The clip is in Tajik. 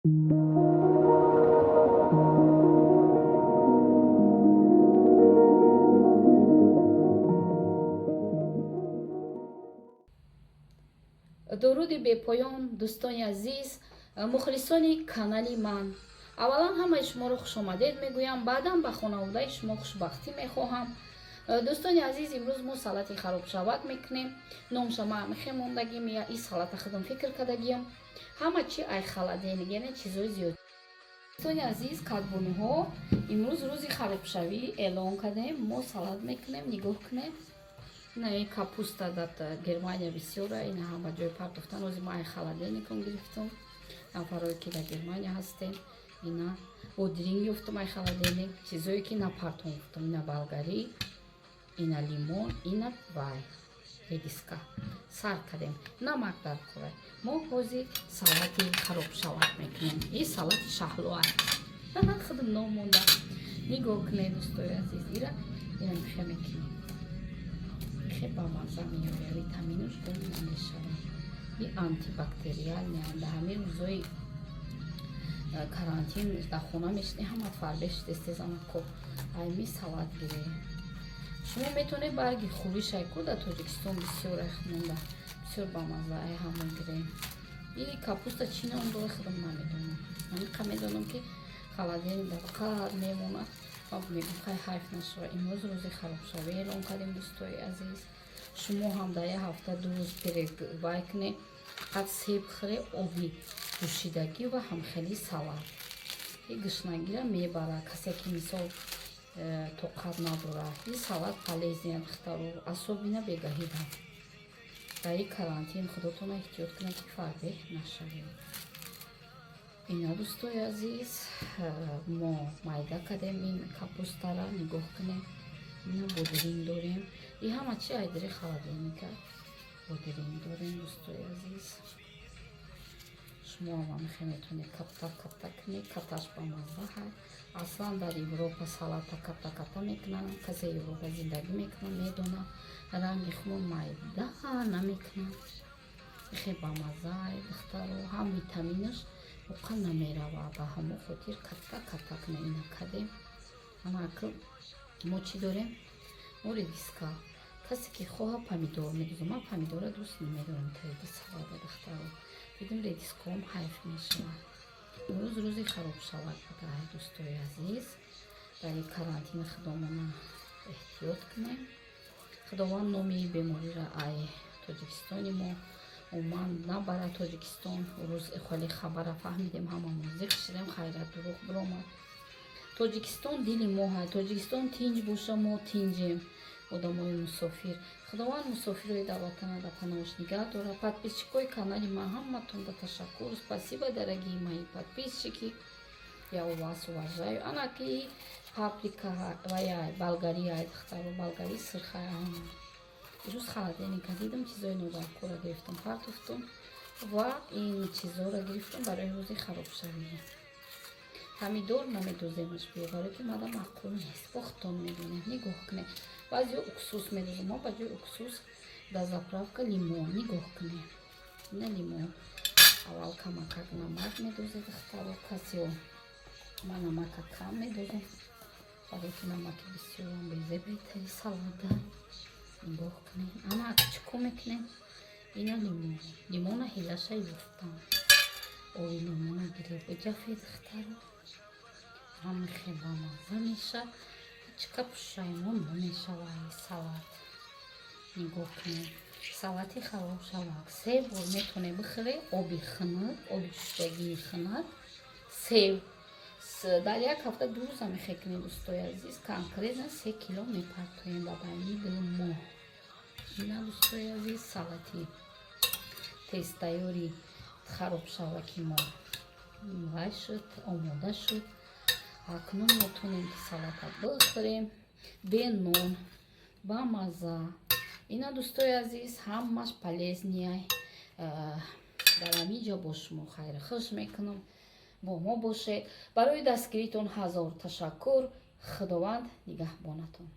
Дуруди бепоён, дӯстони азиз, мухлисони канали ман. Аввалан ҳамаи шуморо хушомадед мегӯям, баъдан ба хонаводаи шумо хушбахтӣ мехоҳам. Дӯстони азиз, имрӯз мо салати харобшавак мекунем. Номша ма мехе мондагим, я и салата худам фикр кардагиям. Ҳама чи ай холодильник, яъне чизои зиёд. Дӯстони азиз, кадбонуҳо, имрӯз рӯзи харобшавӣ эълон кардем. Мо салат мекунем, нигоҳ кунем. Ина капуста дар Германия бисёра, ина ҳама ҷой партофтан. Ози ма ай холодильником гирифтам. Нафарое ки дар Германия ҳастем, ина бодиринг ёфтам ай холодильник, чизое ки напартон гуфтам. Ина болгарӣ, ина лимон, ина вай редиска. Сар кардем, намак дар кора. Мо ҳозир салати харобшавак мекунем. И салати шаҳлоа худам ном монда. Нигоҳ кунед, дӯстои азиз, ира ина михе мекунем, хе бамаза меояд, витаминуш гум намешавад. И антибактериальный. Дар ҳамин рӯзои карантин дар хона мешинӣ, ҳама фарбеш тез-тез ко айми салат гире. Шумо метавонед барги хуришай ку, дар Тоҷикистон бисёр монда, бисёр бамаза, ай ҳамон гирем. И капуста чӣ ном дора, худам намедонам. Ҳамиқа медонам, ки холодильник дар қад мемонад. Мегум, хай, ҳайф нашава. Имрӯз рӯзи харобшавӣ эълон кардем, дӯстои азиз. Шумо ҳам дар як ҳафта 2 рӯз перевай кунед, фақат себ хӯре, оби ҷӯшидагӣ ва ҳамхели салат. И гушнагира мебарад, касе ки мисол тоқат надорад. И салат полезный, духтаро, особенно бегаҳида. Дар и карантин худотона эҳтиёт кунед, ки фарбеҳ нашавед. Ина, дӯстои азиз, мо майда кардем ин капустара, нигоҳ кунем. Ина бодиринг дорем, и ҳама чи айдири холодильника. Бодиринг дорем, дӯстои азиз. Шумо ҳам ҳамихе метавонед капта капта кунед, каташ ба мазза ҳай. Аслан дар Европа салата капта капта мекунанд. Касе Европа зиндагӣ мекунад, медонад, ранги хун майда намекунад. Хе бамазза, духтаро, ҳам витаминаш воқа намерава. Ба ҳамон хотир катта катта кунед. Ина кардем. Анаки мо чӣ дорем? Мо редиска. Касе ки хоҳа, помидор медозам. Ман помидора дӯст намедорам тариди салата, духтаро. Дидим, редискаом ҳайф мешавад. Имрӯз рӯзи харобшавак буда, дӯстои азиз. Дар карантини худомона эҳтиёт кунем. Худованд номи бемориро ай Тоҷикистони мо умуман набарад. Тоҷикистон рӯз хеле хабара фаҳмидем, ҳамамон зиқ шидем. Хайрат, дурӯғ биромад. Тоҷикистон дили мо ҳай. Тоҷикистон тинҷ боша, мо тинҷем, одамои мусофир. Худованд мусофирои дар ватана дар паноҳаш нигаҳ дорад. Подписчикои канали ман, ҳаматонда ташаккур. Спасибо, дорогие мои подписчики, я у вас уважаю. Анаки паприка ваяй болгарияй, духтаро, болгари сирхай. Ирӯз холодильника дидам, чизои нодаркора гирифтам, партофтум ва ин чизоро гирифтам барои рӯзи харобшавӣ. Помидор намедоземаш биё, барое ки мада маъқул нест, бохтон медонем. Нигоҳ кунед, баъзео уксус медозам, мо ба ҷои уксус дар заправка лимон. Нигоҳ кунед, ина лимон. Аввал камакак намак медозед, духтаро, касео. Ман намака кам медозам, барое ки намаки бисёрам безебетаи салада. Нигоҳ кунед, ана чӣ кор мекунем? Ина лимон, лимона ҳилаша ёфтам. Оби лимона гиреб ҷафе, духтаро, ҳамихе бамазза меша, чика пушаймон намешава салат. Нигоҳ кунед, салати харобшавак се бор метавонед бихӯре. Оби хунук, оби ҷӯшидагии хунук, сев. Дар як ҳафта 2 рӯза мехекунед, дӯстои азиз. Конкретно 3 кило мепартоем ба байни 2 моҳ. Ина, дӯстои азиз, салати тезтайёри харобшаваки мо вай шуд, омода шуд. Акнун метавонем, ки салата бихӯрем бе нон, ба мазза. Ина, дӯстои азиз, ҳамаш полезный. Дар ҳамин ҷо бо шумо хайру хуш мекунам. Бо мо бошед. Барои дастгиритон ҳазор ташаккур. Худованд нигаҳбонатон.